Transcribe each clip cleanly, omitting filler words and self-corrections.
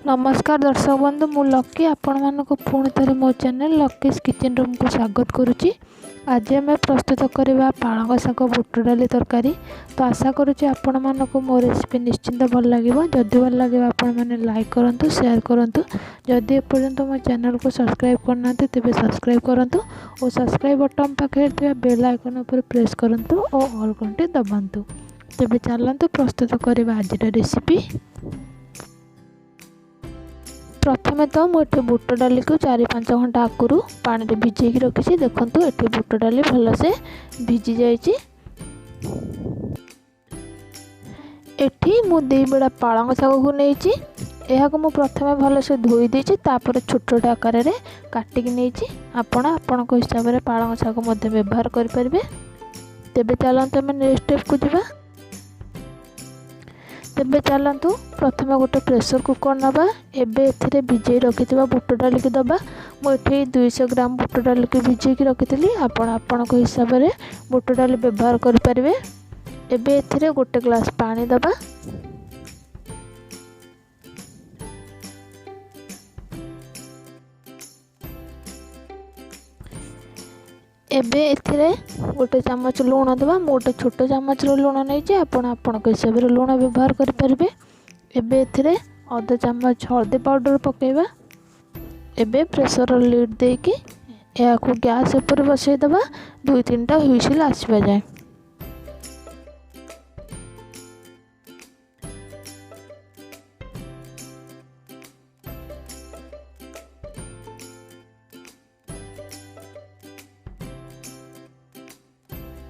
ନମସ୍କାର ଦର୍ଶକ ବନ୍ଧୁ, ମୁଁ ଲକି ଆପଣମାନଙ୍କୁ ପୁଣି ଥରେ ମୋ ଚ୍ୟାନେଲ୍ ଲକିସ୍ କିଚେନ୍ ରୁମ୍କୁ ସ୍ୱାଗତ କରୁଛି। ଆଜି ଆମେ ପ୍ରସ୍ତୁତ କରିବା ପାଳଙ୍ଗ ଶାଗ ବୁଟ ଡାଲି ତରକାରୀ। ତ ଆଶା କରୁଛି ଆପଣମାନଙ୍କୁ ମୋ ରେସିପି ନିଶ୍ଚିନ୍ତ ଭଲ ଲାଗିବ। ଯଦି ଭଲ ଲାଗିବ ଆପଣମାନେ ଲାଇକ୍ କରନ୍ତୁ, ସେୟାର କରନ୍ତୁ। ଯଦି ଏପର୍ଯ୍ୟନ୍ତ ମୋ ଚ୍ୟାନେଲ୍କୁ ସବସ୍କ୍ରାଇବ୍ କରିନାହାନ୍ତି ତେବେ ସବସ୍କ୍ରାଇବ୍ କରନ୍ତୁ ଓ ସବସ୍କ୍ରାଇବ୍ ବଟନ୍ ପାଖରେ ଥିବା ବେଲ୍ ଆଇକନ୍ ଉପରେ ପ୍ରେସ୍ କରନ୍ତୁ ଓ ଅଲ୍ ଘଣ୍ଟି ଦବାନ୍ତୁ। ତେବେ ଚାଲନ୍ତୁ ପ୍ରସ୍ତୁତ କରିବା ଆଜିର ରେସିପି। ପ୍ରଥମେ ତ ମୁଁ ଏଠି ବୁଟ ଡାଲିକୁ 4-5 ଘଣ୍ଟା ଆଗରୁ ପାଣିରେ ଭିଜେଇକି ରଖିଛି। ଦେଖନ୍ତୁ ଏଠି ବୁଟ ଡାଲି ଭଲସେ ଭିଜି ଯାଇଛି। ଏଠି ମୁଁ 2 ବିଡ଼ା ପାଳଙ୍ଗ ଶାଗକୁ ନେଇଛି। ଏହାକୁ ମୁଁ ପ୍ରଥମେ ଭଲସେ ଧୋଇ ଦେଇଛି, ତାପରେ ଛୋଟ ଛୋଟ ଆକାରରେ କାଟିକି ନେଇଛି। ଆପଣ ଆପଣଙ୍କ ହିସାବରେ ପାଳଙ୍ଗ ଶାଗ ମଧ୍ୟ ବ୍ୟବହାର କରିପାରିବେ। ତେବେ ଚାଲନ୍ତୁ ଆମେ ନେକ୍ସଟ ଷ୍ଟେପକୁ ଯିବା। ତେବେ ଚାଲନ୍ତୁ ପ୍ରଥମେ ଗୋଟେ ପ୍ରେସର କୁକର୍ ନେବା। ଏବେ ଏଥିରେ ଭିଜେଇ ରଖିଥିବା ବୁଟ ଡାଲିକୁ ଦେବା। ମୁଁ ଏଠି 200 ଗ୍ରାମ ବୁଟ ଡାଲିକୁ ଭିଜେଇକି ରଖିଥିଲି। ଆପଣ ଆପଣଙ୍କ ହିସାବରେ ବୁଟ ଡାଲି ବ୍ୟବହାର କରିପାରିବେ। ଏବେ ଏଥିରେ ଗୋଟେ ଗ୍ଲାସ୍ ପାଣି ଦେବା। ଏବେ ଏଥିରେ ଗୋଟେ ଚାମଚ ଲୁଣ ଦେବା। ମୁଁ ଗୋଟେ ଛୋଟ ଚାମଚର ଲୁଣ ନେଇଛି, ଆପଣ ଆପଣଙ୍କ ହିସାବରେ ଲୁଣ ବ୍ୟବହାର କରିପାରିବେ। ଏବେ ଏଥିରେ ଅଧ ଚାମଚ ହଳଦୀ ପାଉଡ଼ର ପକାଇବା। ଏବେ ପ୍ରେସର ଲିଡ଼୍ ଦେଇକି ଏହାକୁ ଗ୍ୟାସ୍ ଉପରେ ବସାଇଦେବା 2-3ଟା ହୁଇସିଲ୍ ଆସିବା ଯାଏଁ।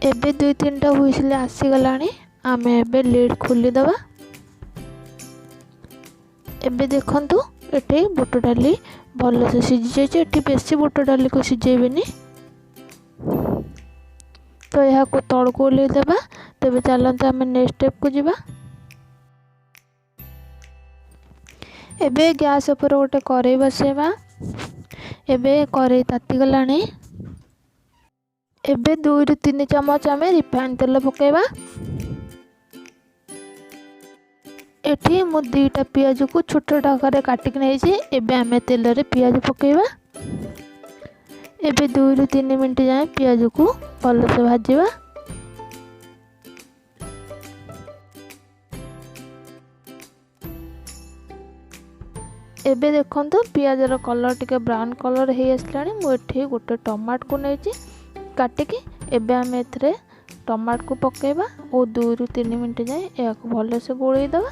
ଏବେ 2-3ଟା ହୁଇସିଲ୍ ଆସିଗଲାଣି। ଆମେ ଏବେ ଲିଡ଼୍ ଖୋଲିଦେବା। ଏବେ ଦେଖନ୍ତୁ ଏଠି ବୁଟ ଡାଲି ଭଲସେ ସିଝି ଯାଇଛି। ଏଠି ବେଶୀ ବୁଟ ଡାଲିକୁ ସିଝେଇବେନି, ତ ଏହାକୁ ତଳକୁ ଓହ୍ଲେଇ ଦେବା। ତେବେ ଚାଲନ୍ତୁ ଆମେ ନେକ୍ସଟ ଷ୍ଟେପକୁ ଯିବା। ଏବେ ଗ୍ୟାସ୍ ଉପରେ ଗୋଟେ କରେଇ ବସେଇବା। ଏବେ କରେଇ ତାତିଗଲାଣି। ଏବେ 2ରୁ 3 ଚାମଚ ଆମେ ରିଫାଇନ୍ ତେଲ ପକାଇବା। ଏଠି ମୁଁ 2ଟା ପିଆଜକୁ ଛୋଟ ଛୋଟ ଆକାରରେ କାଟିକି ନେଇଛି। ଏବେ ଆମେ ତେଲରେ ପିଆଜ ପକାଇବା। ଏବେ 2ରୁ 3 ମିନିଟ୍ ଯାଏଁ ପିଆଜକୁ ଭଲସେ ଭାଜିବା। ଏବେ ଦେଖନ୍ତୁ ପିଆଜର କଲର୍ ଟିକେ ବ୍ରାଉନ୍ କଲର୍ ହେଇ ଆସିଲାଣି। ମୁଁ ଏଠି ଗୋଟେ ଟମାଟୋକୁ ନେଇଛି କାଟିକି। ଏବେ ଆମେ ଏଥିରେ ଟମାଟୋକୁ ପକାଇବା ଓ 2ରୁ 3 ମିନିଟ୍ ଯାଏଁ ଏହାକୁ ଭଲସେ ଗୋଳେଇ ଦେବା।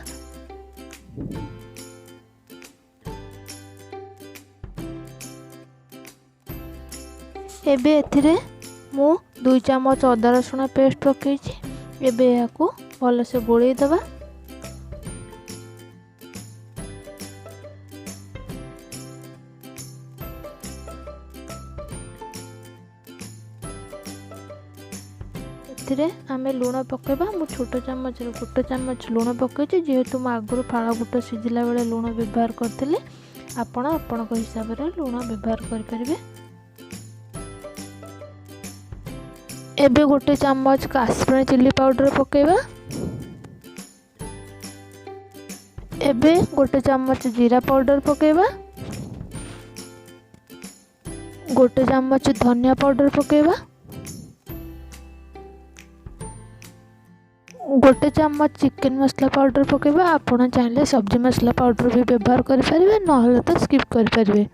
ଏବେ ଏଥିରେ ମୁଁ 2 ଚାମଚ ଅଦା ରସୁଣ ପେଷ୍ଟ ପକାଇଛି। ଏବେ ଏହାକୁ ଭଲସେ ଗୋଳେଇ ଦେବା। ଏଥିରେ ଆମେ ଲୁଣ ପକାଇବା। ମୁଁ ଛୋଟ ଚାମଚରେ 1 ଚାମଚ ଲୁଣ ପକାଇଛି। ଯେହେତୁ ମୁଁ ଆଗରୁ ଫାଳ ବୁଟ ସିଝିଲା ବେଳେ ଲୁଣ ବ୍ୟବହାର କରିଥିଲି, ଆପଣ ଆପଣଙ୍କ ହିସାବରେ ଲୁଣ ବ୍ୟବହାର କରିପାରିବେ। ଏବେ 1 ଚାମଚ କାଶ୍ମୀରୀ ଚିଲି ପାଉଡ଼ର ପକାଇବା। ଏବେ 1 ଚାମଚ ଜିରା ପାଉଡ଼ର ପକାଇବା। 1 ଚାମଚ ଧନିଆ ପାଉଡ଼ର ପକାଇବା। 1 ଚାମଚ ଚିକେନ୍ ମସଲା ପାଉଡ଼ର ପକାଇବା। ଆପଣ ଚାହିଁଲେ ସବଜି ମସଲା ପାଉଡ଼ର ବି ବ୍ୟବହାର କରିପାରିବେ, ନହେଲେ ତ ସ୍କିପ୍ କରିପାରିବେ।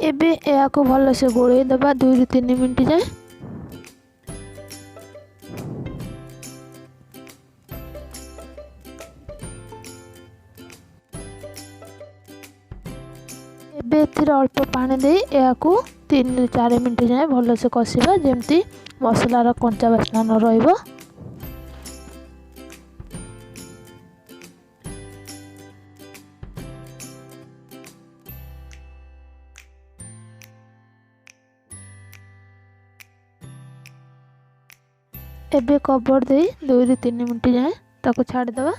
ଏବେ ଏହାକୁ ଭଲସେ ଗୋଳେଇ ଦେବା 2ରୁ 3 ମିନିଟ୍ ଯାଏଁ। ଏବେ ଏଥିରେ ଅଳ୍ପ ପାଣି ଦେଇ ଏହାକୁ 3-4 ମିନିଟ୍ ଯାଏଁ ଭଲସେ କଷିବା, ଯେମିତି ମସଲାର କଞ୍ଚା ବାସ୍ନା ନ ରହିବ। ଏବେ କଭର୍ ଦେଇ 2ରୁ 3 ମିନିଟ୍ ଯାଏଁ ତାକୁ ଛାଡ଼ିଦେବା।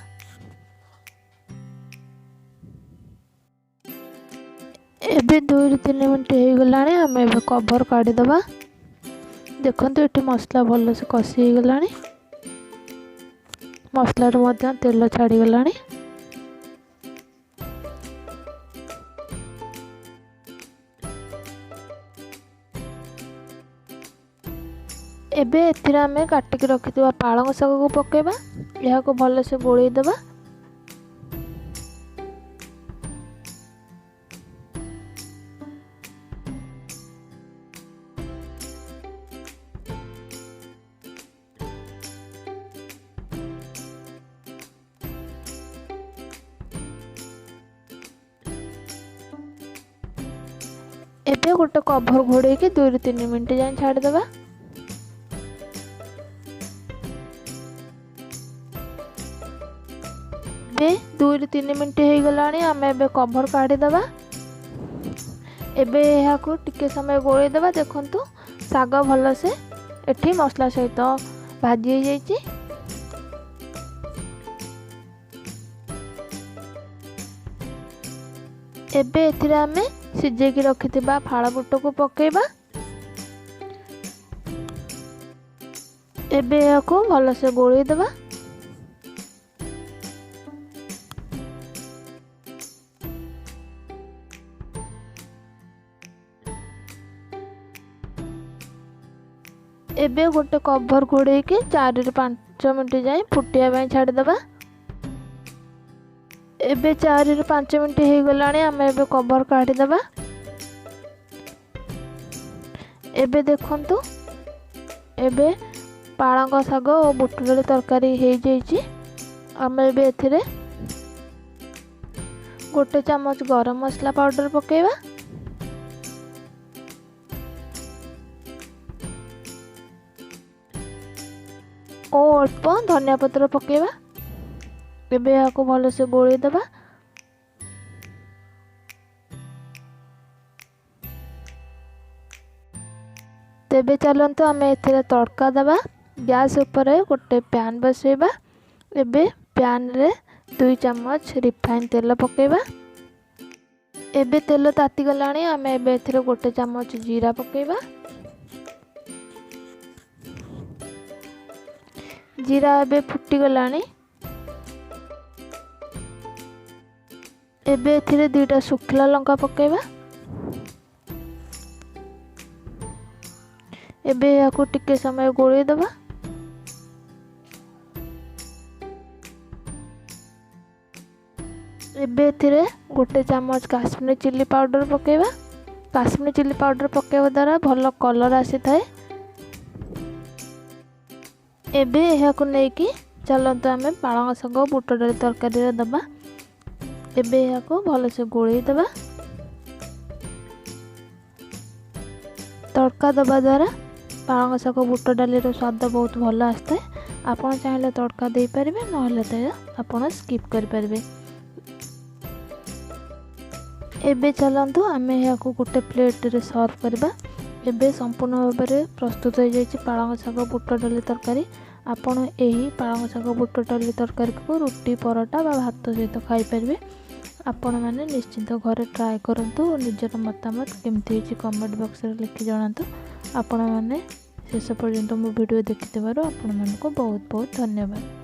ଏବେ 2ରୁ 3 ମିନିଟ୍ ହେଇଗଲାଣି। ଆମେ ଏବେ କଭର୍ କାଢ଼ିଦେବା। ଦେଖନ୍ତୁ ଏଠି ମସଲା ଭଲସେ କଷି ହେଇଗଲାଣି। ମସଲାରୁ ମଧ୍ୟ ତେଲ ଛାଡ଼ିଗଲାଣି। ଏବେ ଏଥିରେ ଆମେ କାଟିକି ରଖିଥିବା ପାଳଙ୍ଗ ଶାଗକୁ ପକାଇବା। ଏହାକୁ ଭଲସେ ଗୋଳେଇ ଦେବା। ଏବେ ଗୋଟେ କଭର ଘୋଡ଼େଇକି 2ରୁ 3 ମିନିଟ୍ ଯାଏଁ ଛାଡ଼ିଦେବା। ଏବେ 2ରୁ 3 ମିନିଟ୍ ହେଇଗଲାଣି, ଆମେ ଏବେ କଭର କାଢ଼ିଦେବା। ଏବେ ଏହାକୁ ଟିକେ ସମୟ ଗୋଳେଇ ଦେବା। ଦେଖନ୍ତୁ ଶାଗ ଭଲସେ ଏଠି ମସଲା ସହିତ ଭାଜି ହେଇଯାଇଛି। ଏବେ ଏଥିରେ ଆମେ ସିଝେଇକି ରଖିଥିବା ଫାଳ ବୁଟକୁ ପକାଇବା। ଏବେ ଏହାକୁ ଭଲସେ ଗୋଳେଇ ଦେବା। ଏବେ ଗୋଟେ କଭର ଘୋଡ଼େଇକି 4ରୁ 5 ମିନିଟ୍ ଯାଏଁ ଫୁଟିବା ପାଇଁ ଛାଡ଼ିଦେବା। ଏବେ 4ରୁ 5 ମିନିଟ୍ ହେଇଗଲାଣି, ଆମେ ଏବେ କଭର କାଢ଼ିଦେବା। ଏବେ ଦେଖନ୍ତୁ ଏବେ ପାଳଙ୍ଗ ଶାଗ ଓ ବୁଟ ଡାଲି ତରକାରୀ ହେଇଯାଇଛି। ଆମେ ଏବେ ଏଥିରେ 1 ଚାମଚ ଗରମ ମସଲା ପାଉଡ଼ର ପକାଇବା। ଓ ଅଳ୍ପ ଧନିଆ ପତ୍ର ପକାଇବା। ଏବେ ଏହାକୁ ଭଲସେ ଗୋଳେଇ ଦେବା। ତେବେ ଚାଲନ୍ତୁ ଆମେ ଏଥିରେ ତଡ଼କା ଦେବା। ଗ୍ୟାସ୍ ଉପରେ ଗୋଟେ ପ୍ୟାନ୍ ବସାଇବା। ଏବେ ପ୍ୟାନ୍ରେ 2 ଚାମଚ ରିଫାଇନ୍ ତେଲ ପକାଇବା। ଏବେ ତେଲ ତାତିଗଲାଣି, ଆମେ ଏବେ ଏଥିରେ 1 ଚାମଚ ଜିରା ପକାଇବା। ଜିରା ଏବେ ଫୁଟିଗଲାଣି। ଏବେ ଏଥିରେ 2ଟା ଶୁଖିଲା ଲଙ୍କା ପକାଇବା। ଏବେ ଏହାକୁ ଟିକେ ସମୟ ଗୋଳେଇ ଦେବା। ଏବେ ଏଥିରେ 1 ଚାମଚ କାଶ୍ମୀରୀ ଚିଲି ପାଉଡ଼ର ପକାଇବା। କାଶ୍ମୀରୀ ଚିଲି ପାଉଡ଼ର ପକାଇବା ଦ୍ୱାରା ଭଲ କଲର୍ ଆସିଥାଏ। ଏବେ ଏହାକୁ ନେଇକି ଚାଲନ୍ତୁ ଆମେ ପାଳଙ୍ଗ ଶାଗ ବୁଟ ଡାଲି ତରକାରୀରେ ଦେବା। ଏବେ ଏହାକୁ ଭଲସେ ଗୋଳେଇ ଦେବା। ତଡ଼କା ଦେବା ଦ୍ୱାରା ପାଳଙ୍ଗ ଶାଗ ବୁଟ ଡାଲିର ସ୍ୱାଦ ବହୁତ ଭଲ ଆସିଥାଏ। ଆପଣ ଚାହିଁଲେ ତଡ଼କା ଦେଇପାରିବେ, ନହେଲେ ତ ଆପଣ ସ୍କିପ୍ କରିପାରିବେ। ଏବେ ଚାଲନ୍ତୁ ଆମେ ଏହାକୁ ଗୋଟେ ପ୍ଲେଟ୍ରେ ସର୍ଭ କରିବା। ଏବେ ସମ୍ପୂର୍ଣ୍ଣ ଭାବରେ ପ୍ରସ୍ତୁତ ହୋଇଯାଇଛି ପାଳଙ୍ଗ ଶାଗ ବୁଟ ଡାଲି ତରକାରୀ। ଆପଣ ଏହି ପାଳଙ୍ଗ ଶାଗ ବୁଟ ଡାଲି ତରକାରୀକୁ ରୁଟି, ପରଟା ବା ଭାତ ସହିତ ଖାଇପାରିବେ। ଆପଣମାନେ ନିଶ୍ଚିନ୍ତ ଘରେ ଟ୍ରାଏ କରନ୍ତୁ ଓ ନିଜର ମତାମତ କେମିତି ହେଇଛି କମେଣ୍ଟ ବକ୍ସରେ ଲେଖି ଜଣାନ୍ତୁ। ଆପଣମାନେ ଶେଷ ପର୍ଯ୍ୟନ୍ତ ମୋ ଭିଡ଼ିଓ ଦେଖିଥିବାରୁ ଆପଣମାନଙ୍କୁ ବହୁତ ବହୁତ ଧନ୍ୟବାଦ।